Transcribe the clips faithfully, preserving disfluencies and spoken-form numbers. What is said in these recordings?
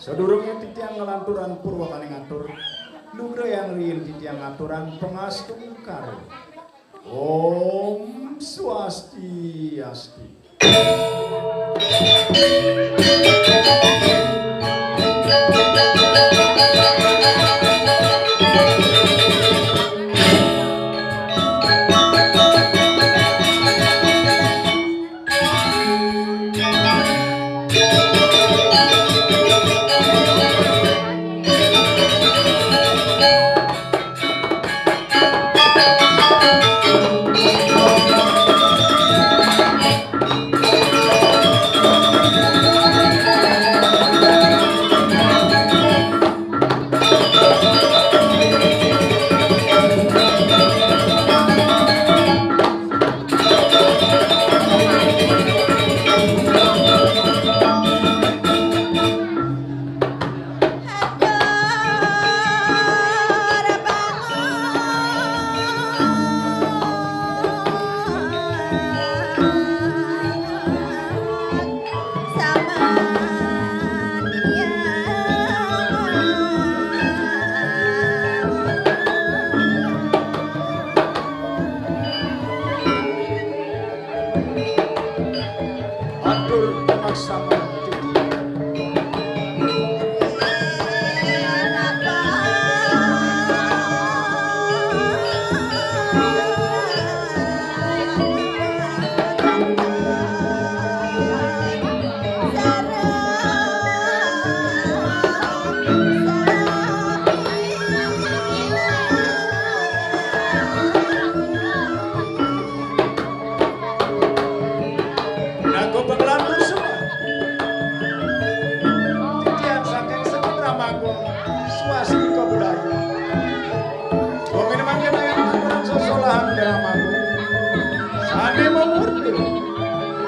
Sadurunge titiang nglanturang purwakaning atur, lugrayang riin titiang ngaturang pangastungkara. Om Swastiastu. Atur pamaksana. Nago panglantur semua. Titiang saking Semeton Ramagung, swastika budaya. Pamineman kenayang aturang sesolahan Ramagung. Sane mamurti.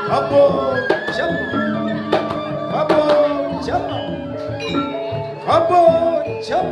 Kabo jam. Kabo jam. Kabo jam.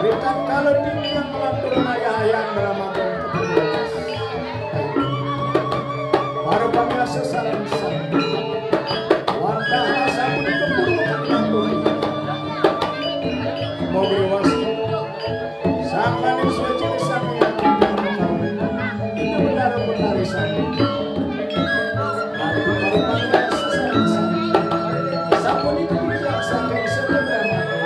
Ritatkala titiang nglanturang ayahan Ramadan. Para pamiarsa sareng sami. Wantah sapunika purwa kang atur. Mogi wastu. Sangkaning suci sami. Ina Betara Betari sami. Sapunika titiang saking Semeton Ramagung.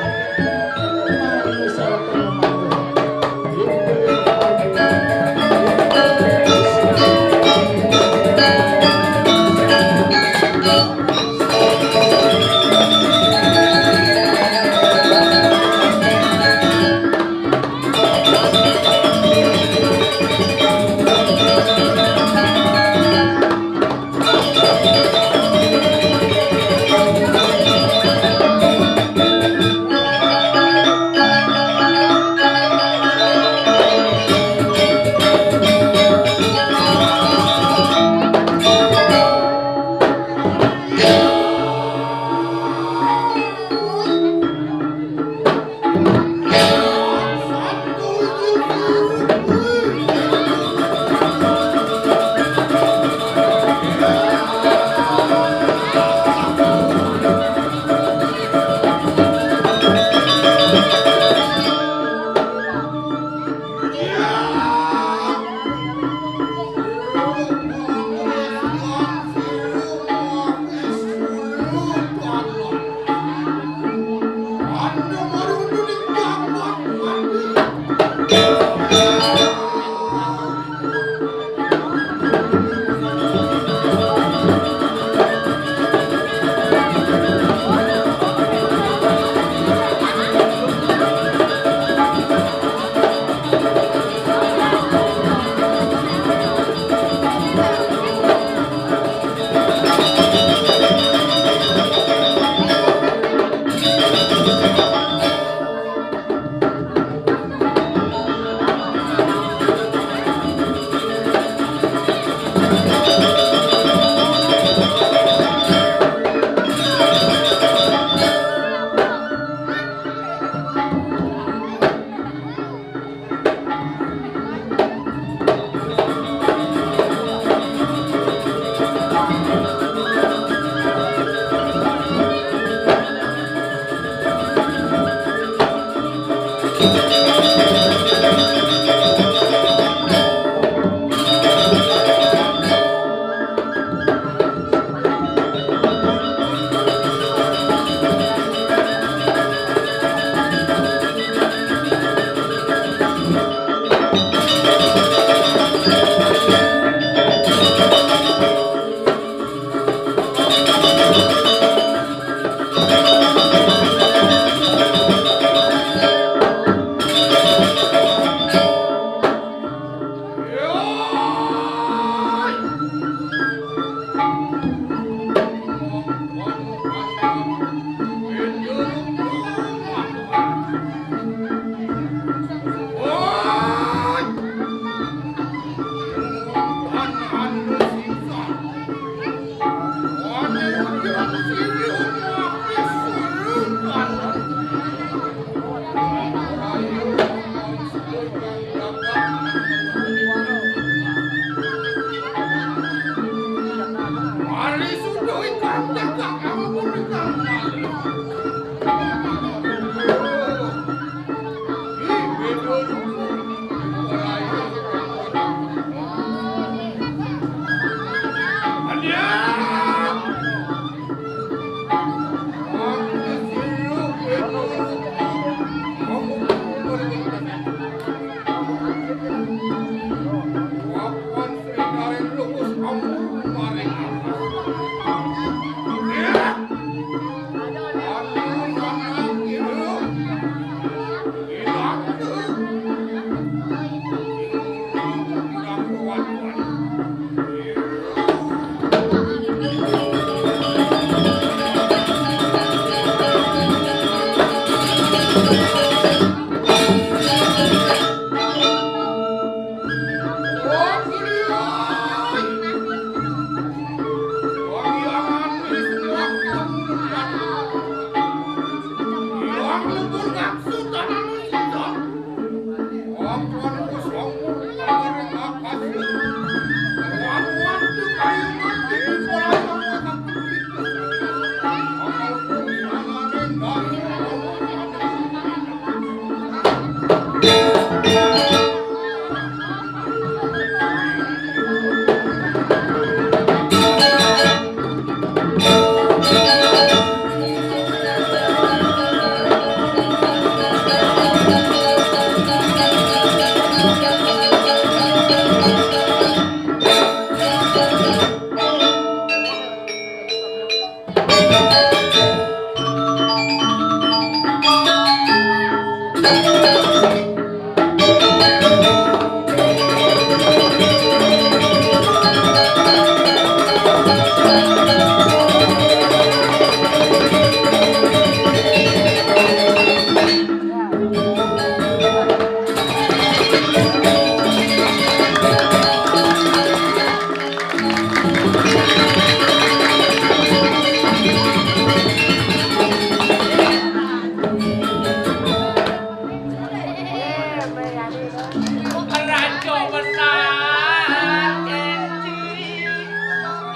Raja besar Kenji,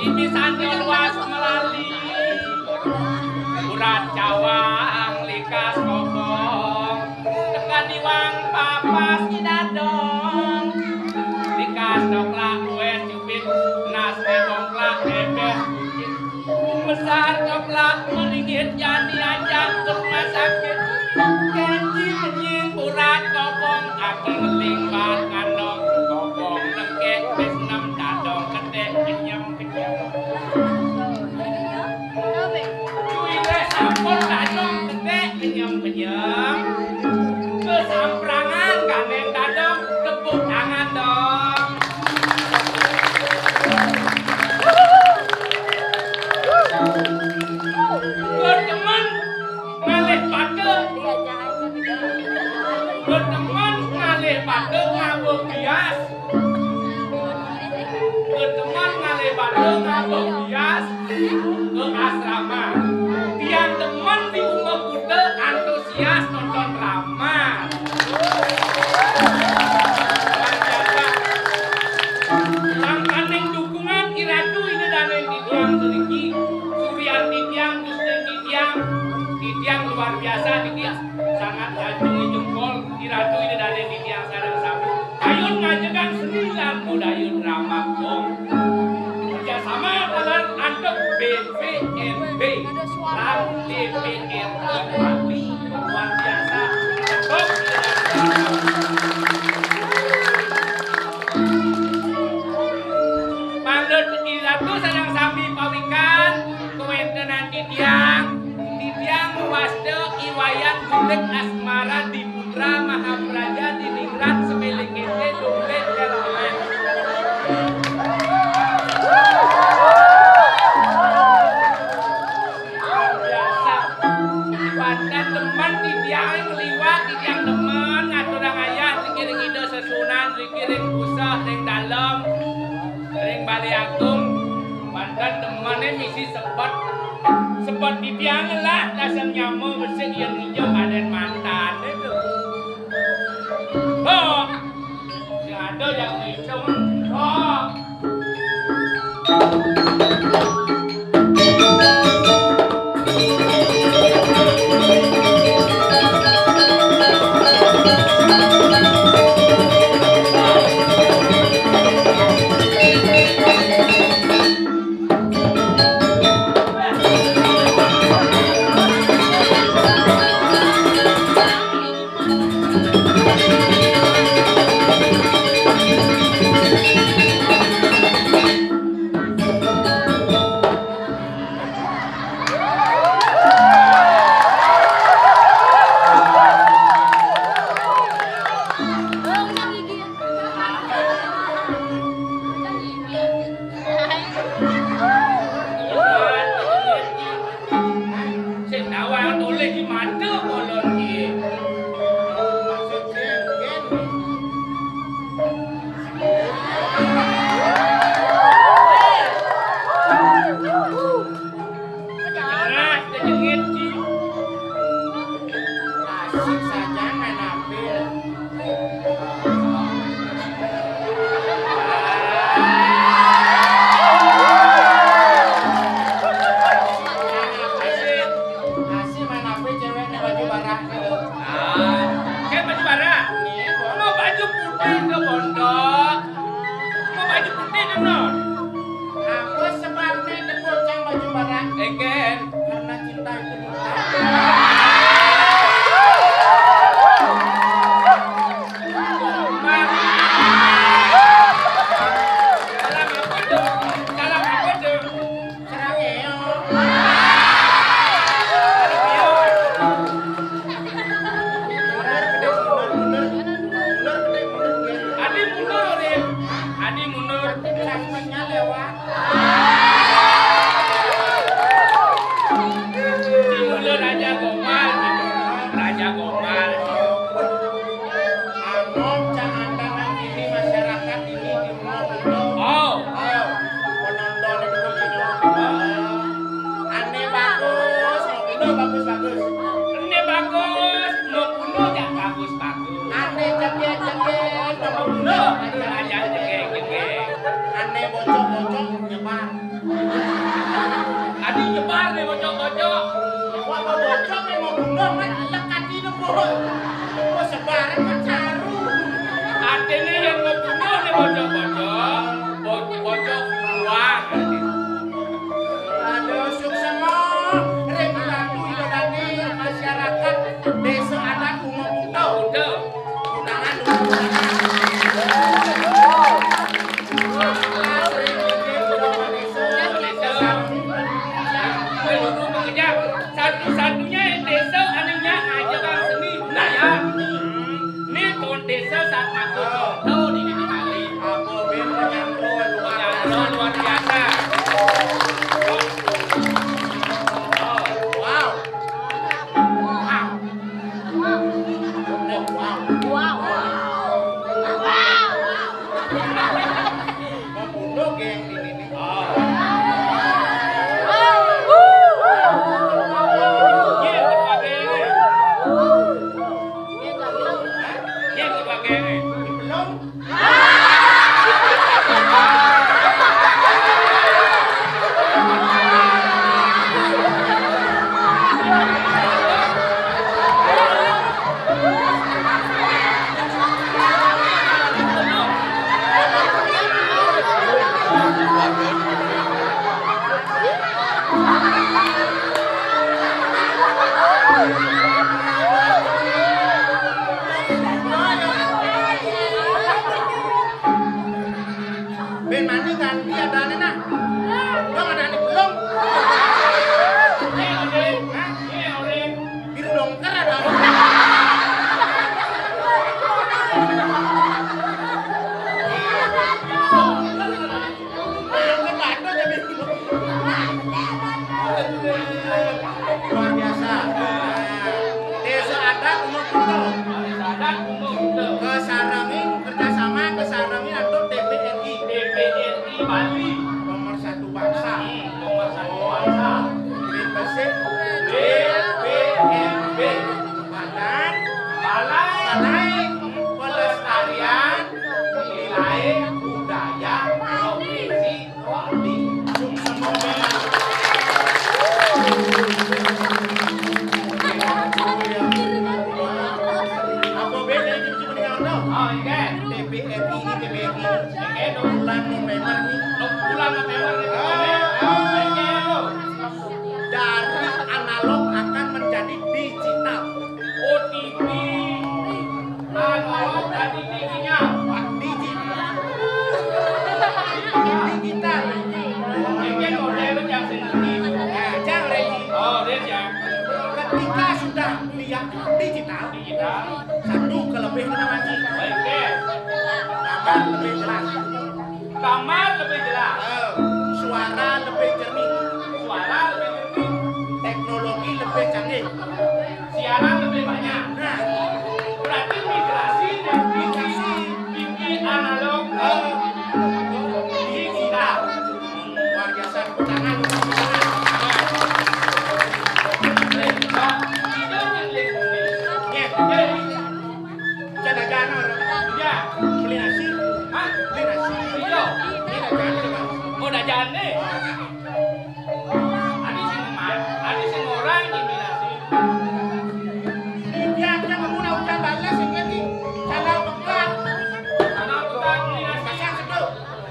ini sanya luas melali. Urat cawang likas kobong, tekan iwang papas inadong. Likas coklat kue cubit, nas bebongklak bebek. Besar keplak meringit jani ajak ke rumah sakit. Kenji kenying urat kobong, kaki ngeling bat ngandong. Kobong lengkek wis nem dadong, ketek kenyem kenyem. Cuy wis sampun dadong, ketek kenyem kenyem. Kesamprangan gandeng dadong, tepuk tangan dong. Berteman ngalih pada, berteman ngalih pada ngabuk bias. Berteman ngalih pada ngabuk bias ke asrama. Tiang teman di Uma Kuta antusias nonton drama. Mangkaning dukungan Iratu Ida Dané titiang puniki, suryan titiang, gustin titiang, titiang luar biasa niki, sangat jajungi jempol Iratu Ida Dané titiang sareng sami. Kayun ngajegang seni lan budaya drama gong. Kerjasama kalian antuk B P M B lan D P R Bali luar biasa. Mangda teki ratu sareng sami pawikan kawéntenan titiang, titiang wasta I Wayan Gulik Asmara Diputra Mahapraja Diningrat Semélé Kété Dumlé Kélangan. Luar biasa. Pada temen titiang ngliwat, titiang temen ngaturang ayah, niki ring Ida Sesuunan, niki ring Puseh, ring Dalem, ring Balé Agung. Pada temené misi sebet. Sebet titiang lah, dasar nyama besik yang nginjak badan mantan itu. Ho! Sing ada yang ngitung. Ho! Sing nawang tulis di mata bolon iki. Maksud sing mungkin. Keras, kejengit, Ci. Asik saja main apil. Asik main apil cewek nih baju barak gitu. Ah, kan baju barak. Nih, mau baju putih ke pondok. Mau baju putih kan, Non? Apa sebabnya debocang baju barak? Eken. Karena cinta itu buta. Salah apa tuh? Salah apa tuh? Serang ya. Ben mandi ganti adané nah. Dong adané belum. Hah? Biru dongker ada. Dongker batu jadi. Luar biasa. Nah, désa adat umur pinter. Désa adat umur pinter. Kasarengin kerjasama, kasarengin atur D P R I. D P R I Bali. Pemersatu bangsa. Hmm, pemersatu bangsa. Bibesik. B P M B. Badan. Balai. Balai. Pelestarian nilai budaya provinsi Bali. Sukses. Apa beda yang bisa mendengar tau? Oh, iya. T P R I ini T P R I. Iya, dong. Bulan November nih. Oh, bulan November nih. Ah, ah. Iya, dong. Dari analog akan menjadi digital. O T P. Analog tadi digital. Digital. Digital. Ini model yang sendiri. Nah, jangan lagi. Oh, dia siap. Ketika sudah lihat digital, digital. Satu kelebihan apa sih? Oke. Gambar lebih jelas. Gambar lebih jelas. Eh, suara lebih jernih. Suara lebih jernih. Teknologi lebih canggih. Siaran lebih banyak. Nah, berarti migrasi dari T V, T V analog ke digital. Luar biasa, tepuk tangan. Iya, iya. Cek dagangan orang. Iya. Beli nasi. Hah? Beli nasi. Iya. Ini dagangan, Bang. Oh, dagangan nih. Adi sing emas, adi sing orang ini nasi. Iya, dia ngomong nak ucap balas yang ini. Salah pekat. Salah pekat, ini nasi. Pasang sedok.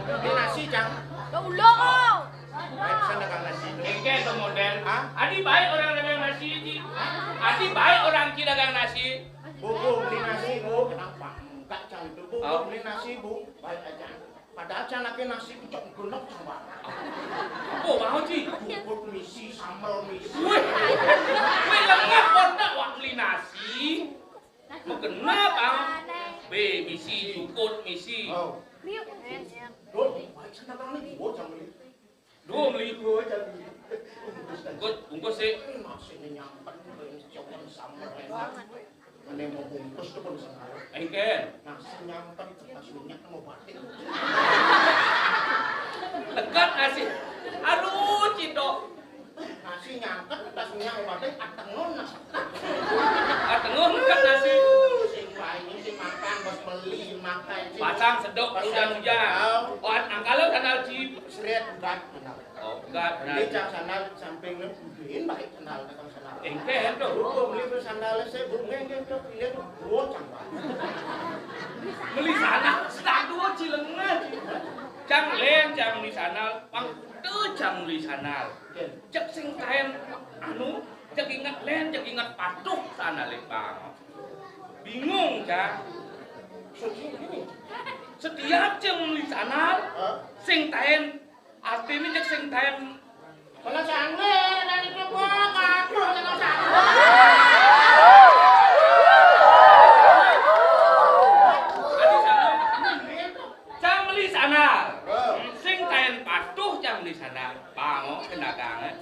Ini nasi, Cang. Ya Allah. Baik, sana Kang nasi. Engke tuh model. Hah? Adi baik orang dagang nasi, Ji. Adi baik orang ki dagang nasi. Bu, Bu, beli nasi, Bu. Kenapa? Enggak, Cang, itu, Bu. Oh. Bu, beli nasi, Bu. Baik aja. Padahal Cang lagi nasi ucap genep, Cang, Pak. Oh, mau, Ji? Bubut misi, sambel misi. Wih. Wih, lengah kok ndak wak beli nasi. Mau genep, Bang. Be, misi, jukut, misi. Oh. Duh, baik sana Kang nih, gua Cang beli. Duh, beli gua Cang beli. Bungkus, bungkus sih. Nasi ini nyampet, jauh sambel enak. Mene mau bungkus tuh pun sambel. Engken. Nasi nyampet, pas minyak mau batik. Lekat nasi. Aduh, Cito. Nasi nyangket, tas minyak wadah, atengon, nah. Atengon kan nasi. Sing paling sing makan, bos beli, makan, sing. Pasang sedok, pas hujan-hujan. Tahu. Oh, angkalo sandal, Ji. Seret, pegat, benar. Oh, pegat, benar. Ini Cang sandal samping, buduin baik sandal, datang sandal. Engke, tuh. Beli tuh sandal, saya, Bu, ngeng, ngeng, tuh, pilih tuh, gocang, Pak. Beli sana, sedang dua, cilengnya. Cang len, Cang beli sandal, pang tuh, Cang beli sandal. Cek sing taen anu, cek inget len, cek inget patuh sana lebang. Bingung, Cang. Setiap cek beli sandal, sing taen, artinya cek sing taen. Kalau sandal, dari itu gua ngaku, kalau sandal. Adi sandal. Cang beli sandal. Sing taen patuh, Cang beli sandal. Pango kendagangan.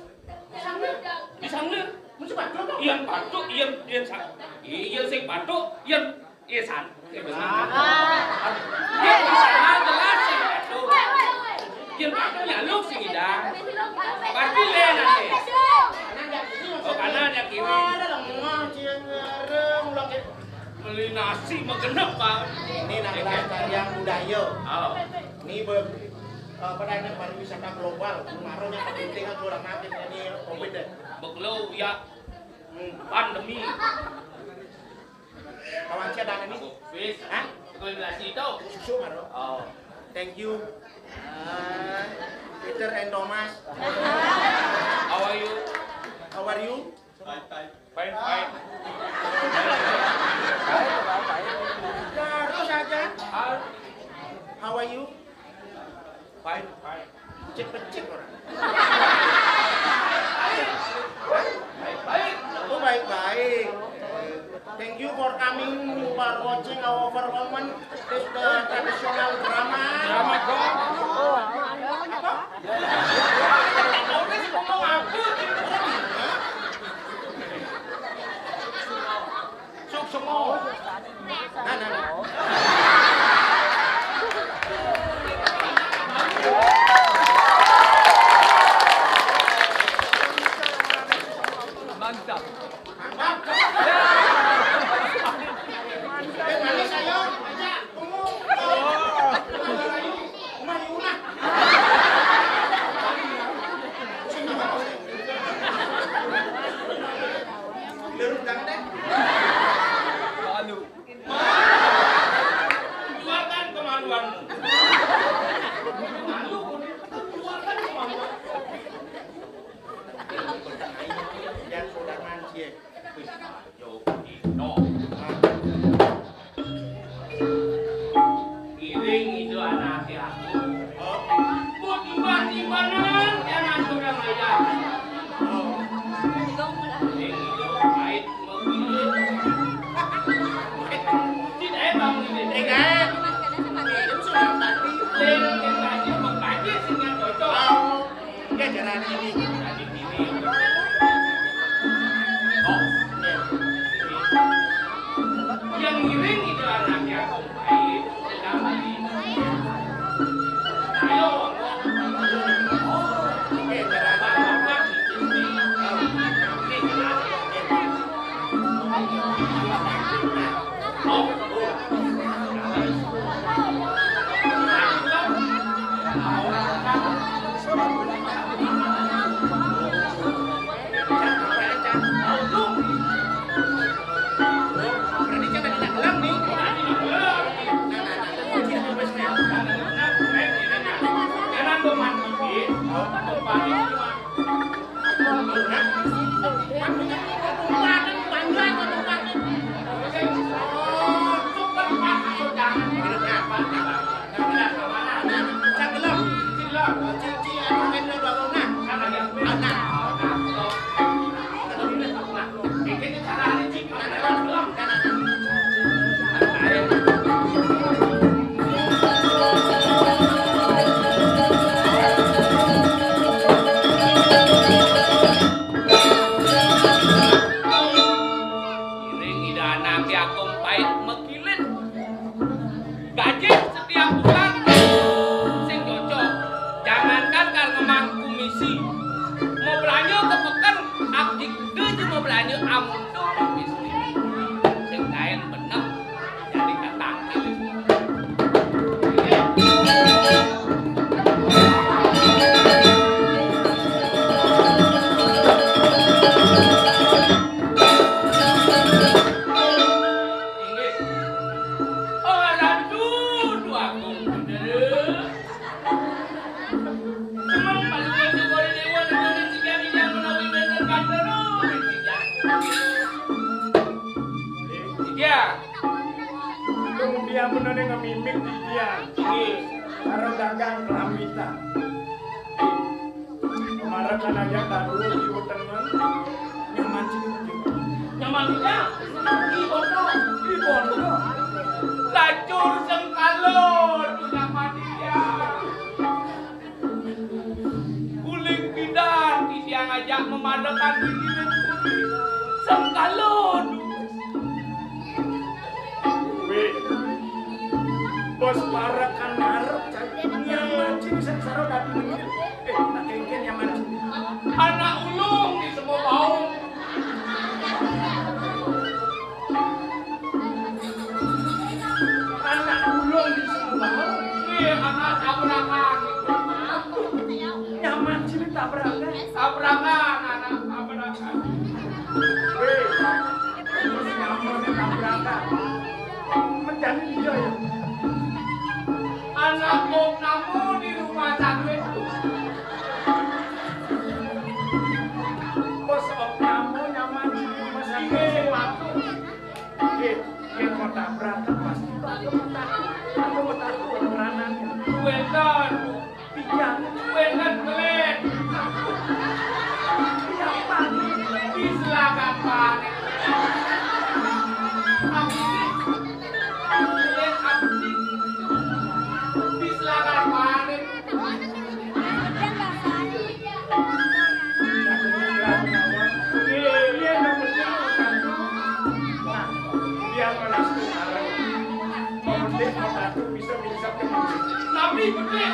Di sana. Mesti patuh, toh? Iya, patuh, iya, iya, sa-, iya, sing patuh, iya, iya, san-, iya, bener. Ah. Iya, di sana jelas sing patuh. Iya, patuh nyaluk sing idang. Pasti lé nanti. Oh, kanan ya kiri. Ada lemah, cie, ngerem, lagi. Beli nasi mah genep, Pak. Ini nang lestarian budaya. Oh. Ini be-, eh, apa namanya, pariwisata global. Kemarin yang penting kan kurang aktif ini covid deh. Bekelo ya. Hmm. Pandemi. Kawan saya dan ini. Bis. Hah? Itu nasi itu. Susu, Maro. Oh. Thank you. Ah, Peter and Thomas. Eh, manis ayo, aja. Tunggu. Rumah Yuna. Lerut jangan deh. Malu. Keluarkan kemaluanmu. Malu. Keluarkan kemaluanmu. Yang sudah ngancik. Wis, ayo, Dino. Iring itu anake aku. Buat tiba-tibanan, jangan sudah ngajak. Iring itu pahit. Iring ida anake Agung Pait mekilit. Gaji setiap bulan sing cocok. Jangankan karo ngemang komisi. Mau belanja ke peken, abdi gede aja mau belanja amun tuh komisi. Sing kain bener. Jadi kata Iya. Kemudian menane ngemimik di dia. Iya. Karo gagang kelambitan. Kemarin kan aja tadi di wetengan. Nyaman sih. Nyaman juga. Di bondo. Di bondo. Lacur sengkalo, dunia mati ya. Guling pidan, titiang ajak memadekan diri. Sengkalo, duh. Wih, bos parekan arep, cai. Nyang mancing sengsara dadi menir. Eh, tak kengken nyang mancing. Anak ulung di semua baung. Anak ulung di semua baung. Iya, anak tabrakan. Nyang mancing tabrakan. Tabrakan, anak tabrakan. Weh, terus nyampurnya tabrakan. Menjadi dia ya. Anak om namu di rumah sakit. Bos om namu nyaman di rumah sakit. Iya, iya, mau tabrakan pasti aku mau takut. Aku mau takut, beneranannya. Wénten. Pikiran. Wénten kelit. Pikiran. Di selatan panik. Abdi. Kelit abdi. Di selatan panik. Iya, iya, yang penting. Nah, biar mana sekarang. Mau penting, mau satu, bisa, bisa, kenal. Tapi penting.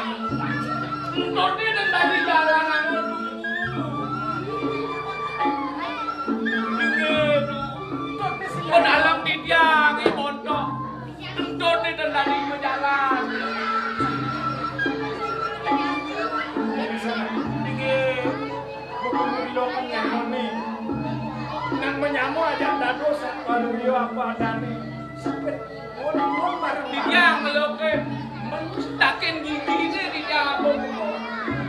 Entot ini dan tadi jalan. Menyamone. Nang menyamo aja dados saluya apa adane. Sepit. Mun, mun bareng. Titiang ngeluke mendakin gigine titiang apa?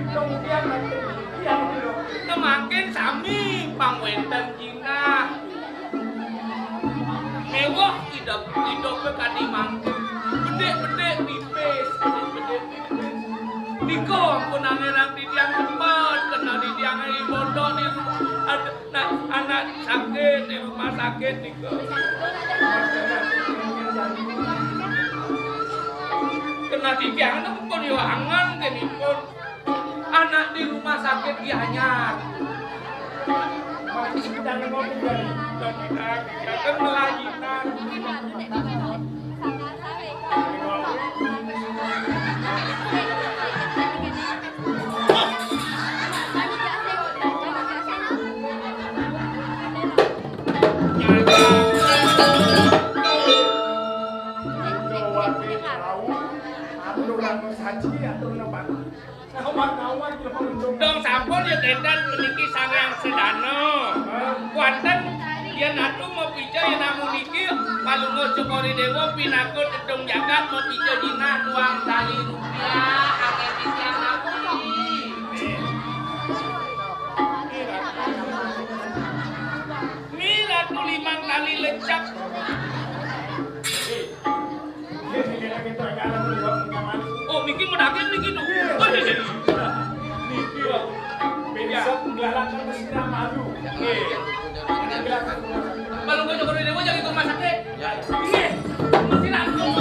Kemudian makin titiang ngeluke. Nemakin sami pang wenten jinah. Mewah idep, idupe kadi mangke. Bedek-bedek pipis, bedek-bedek pipis. Nika ampun angeran titiang cepet kena titiang ing pondok di ru-, ad-, nah, anak sakit di rumah sakit nika. Kena titiang ampun yo angen kenipun. Anak di rumah sakit Gianyar. Masih sedang ngopi dari, dari, dari, dari Melajinan. Dong sampun ya, Deden, meniki Sang Hyang Sedana. Kuanten yen atu mapica yen namu niki, Palungguh Cokor I Dewa pinaka tedung jagat mapica jinah duang tali rupiah, anggen titiang napi. Ni ratu limang tali lecak. Oh, niki medaging niki tuh. Iya. Oh, iya, iya. Niki, Pak. Beda. Bisa penggalan sama si Ramalu. Iya. Kalau gua Cokor I Dewa jadi rumah sakit. Ya. Iya. Mesti langsung.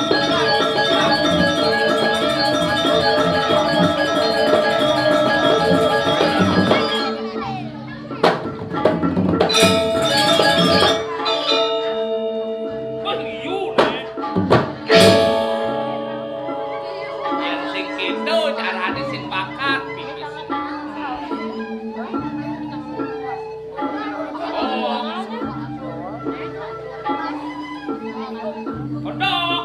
Wah, liu, né. Yén sing kéto carané sing bakat, pipis. Oh. Kodok.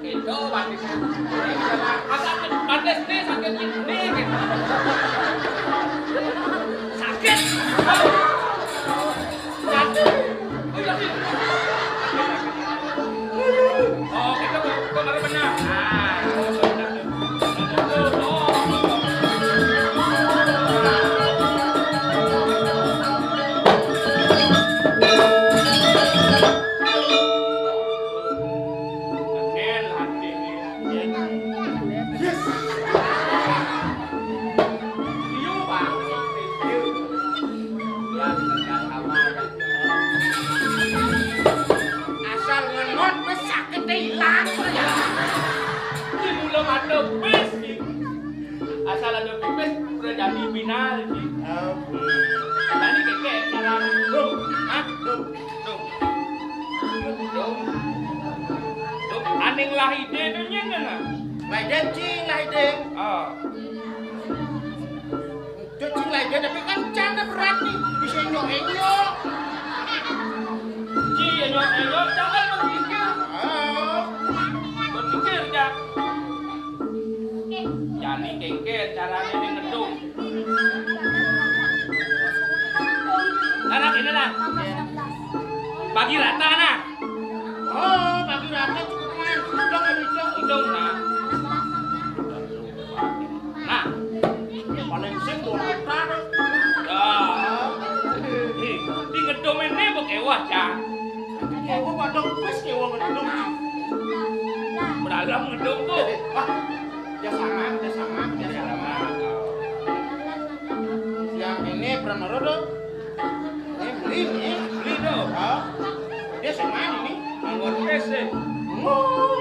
Itu batis. Agak batis nih, sakit nih, gitu. Sakit. Sakit. Oh, iya, iya. Oh, gitu, tuh, baru benar. Nah, benar. Asal ngenot wis sakit ilang ya. Di mula mata wis. Asal ada pipis, udah jadi final, Ji. Ampun. Tadi keke sekarang. Duh, hah? Duh, duh. Duh. Duh, aning lah ide tuh nyen, nah. Lah ide, Cing, lah ide. Ah. Duh, Cing, lah ide, tapi kan canda berarti. Bisa nyok-nyok. Ji, nyok-nyok, jangan berpikir. Ah. Berpikir, Jak. Jani kéngkén carané ning ngedum. Nah, nah, kéné, nah. Bagi rata, nah. Oh, bagi rata cukup, Man. Hitung, hitung. Hitung, nah. Nah. Paling sing dua juta. Ya. Ih, di ngedum ini mbok éwah, Cak. Éwah padha wis éwah ngedum. Beralam ngedum, Bu. Wah, ya sama, ya sama, ya sama. Eh, pernah naro to? Eh, beli nih. Beli to. Hah? Dia sing main ini. Nganggur pesek. Ngor.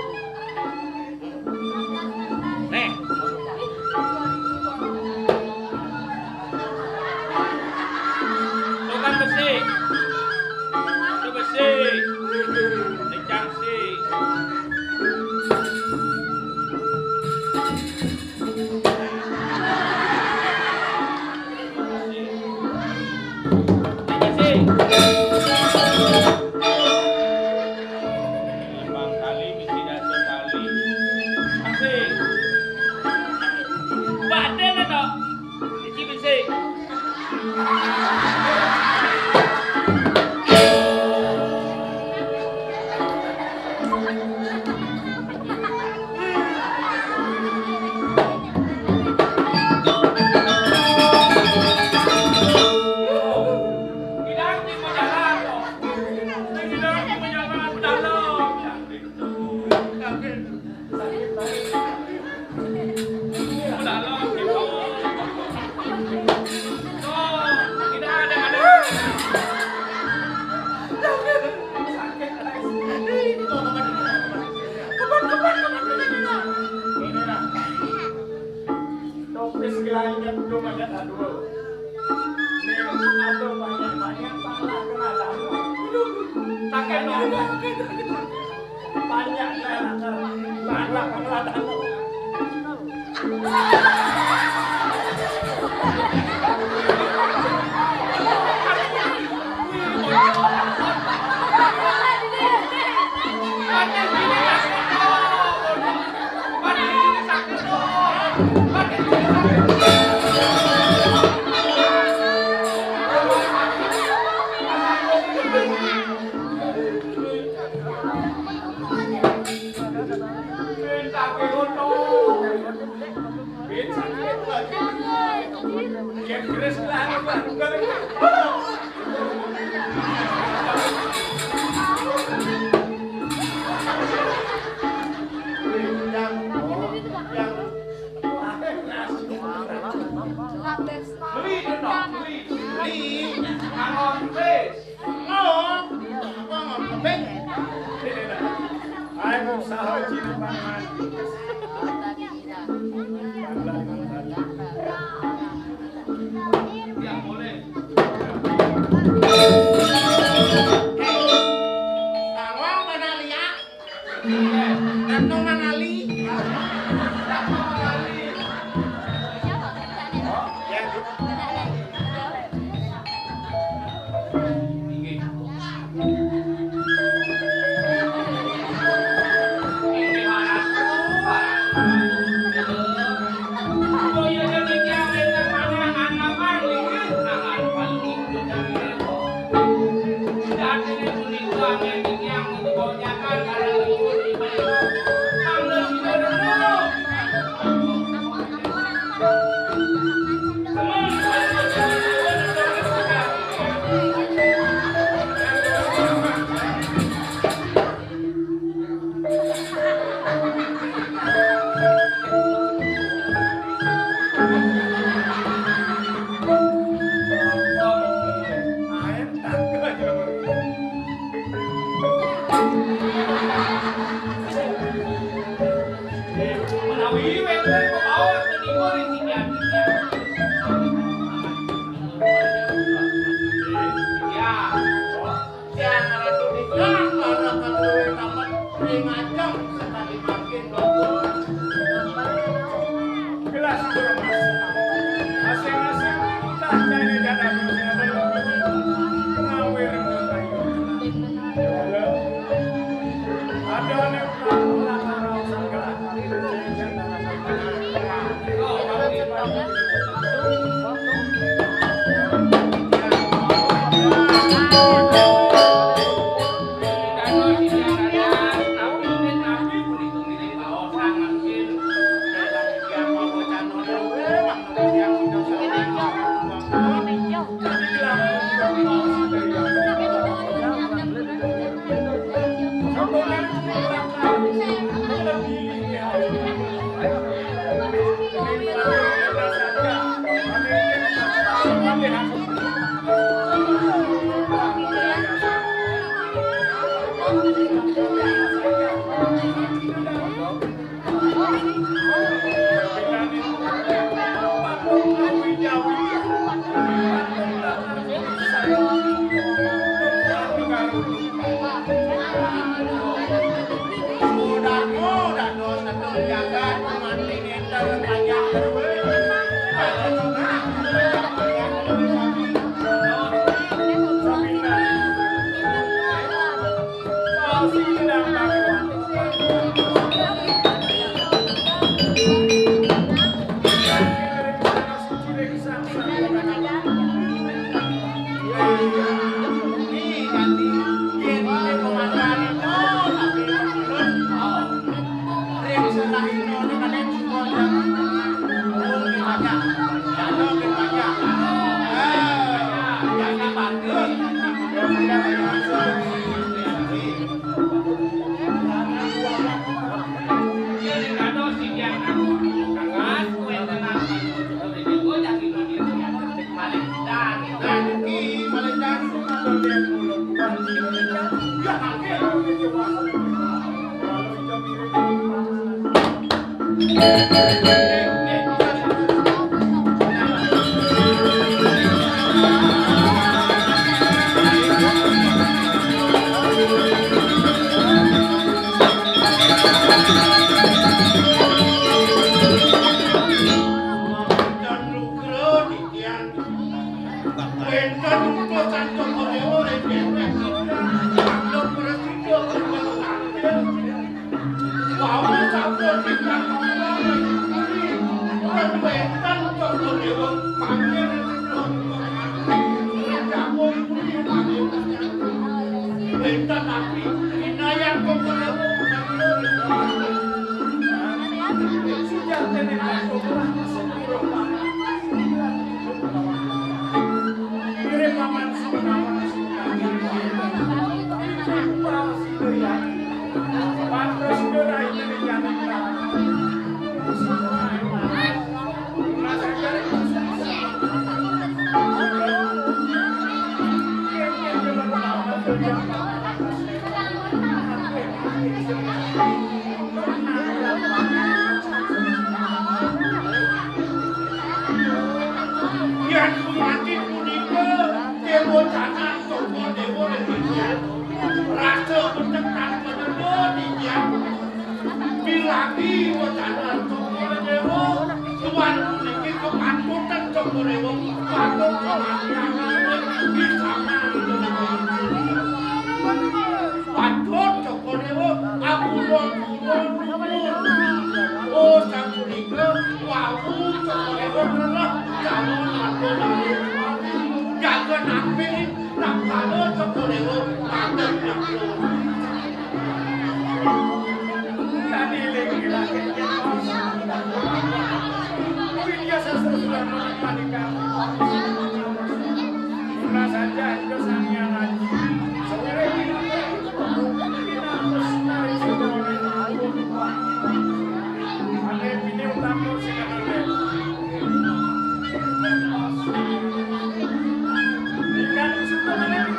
Nih. Tukang besi. Itu besi. Kencang sih. Topis lainnya belum ada, aduh. Nih, aduh, banyak-banyak pala kena tamu. Pakai banyak, banyak, banyak pala tamu. Beli, beli. Beli. Ngangon wis. Ngangon. Apa ngangon keping? Ayo usaha ciri pangan. Tidak boleh. Tangwang mana liak? Retno Manali. Yén gumanti punika, Déwa Canan Cokor Déwa Déwa. Rasa betek tanpa dewa titiang. Bilagi Canan Cokor Déwa, tuan puniki kepatutan Cokor Déwa. Patut kematian bisa. Patut Cokor Déwa, ampun, ampun, ampun. Oh, sapunika, wau Cokor Déwa ngrereh calon ampun, ampun. Jaga nampil, nak kala Cokor Déwa, patut ampun. Tadi lagi lagi. Widya sastra sudah menikmati kamu. Saja itu Sang Hyang Aji. Sebenarnya ini, ini harus menarik sudah oleh aku. Ada ini utama sekarang. Ikan sudah menarik.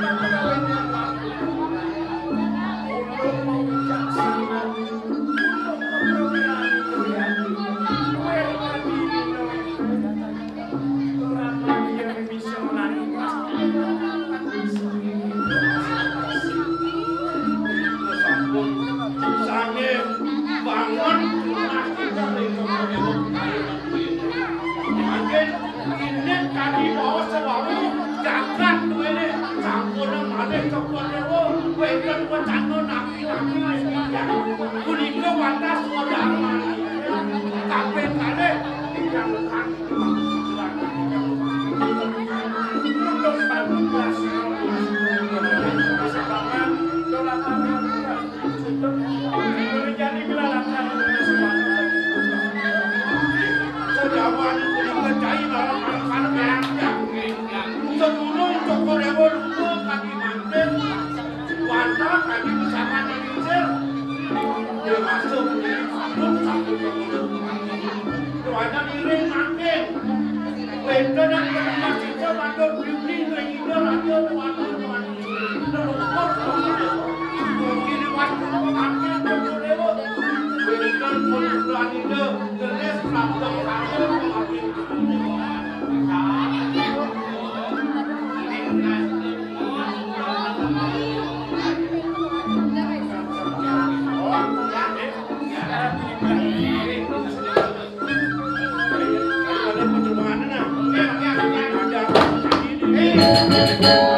Sampun sanget banget. Mangkin ini tadi bawa selalu jagat duwene sampun malih Cokor Déwa, wénten wacana nami-nami. Punika watas wadharmani. Kaping kalih ingkang Sedurung Cokor Déwa lunga kadi manten, wantah kadi besaman lingsir. Dewasa pun Hey!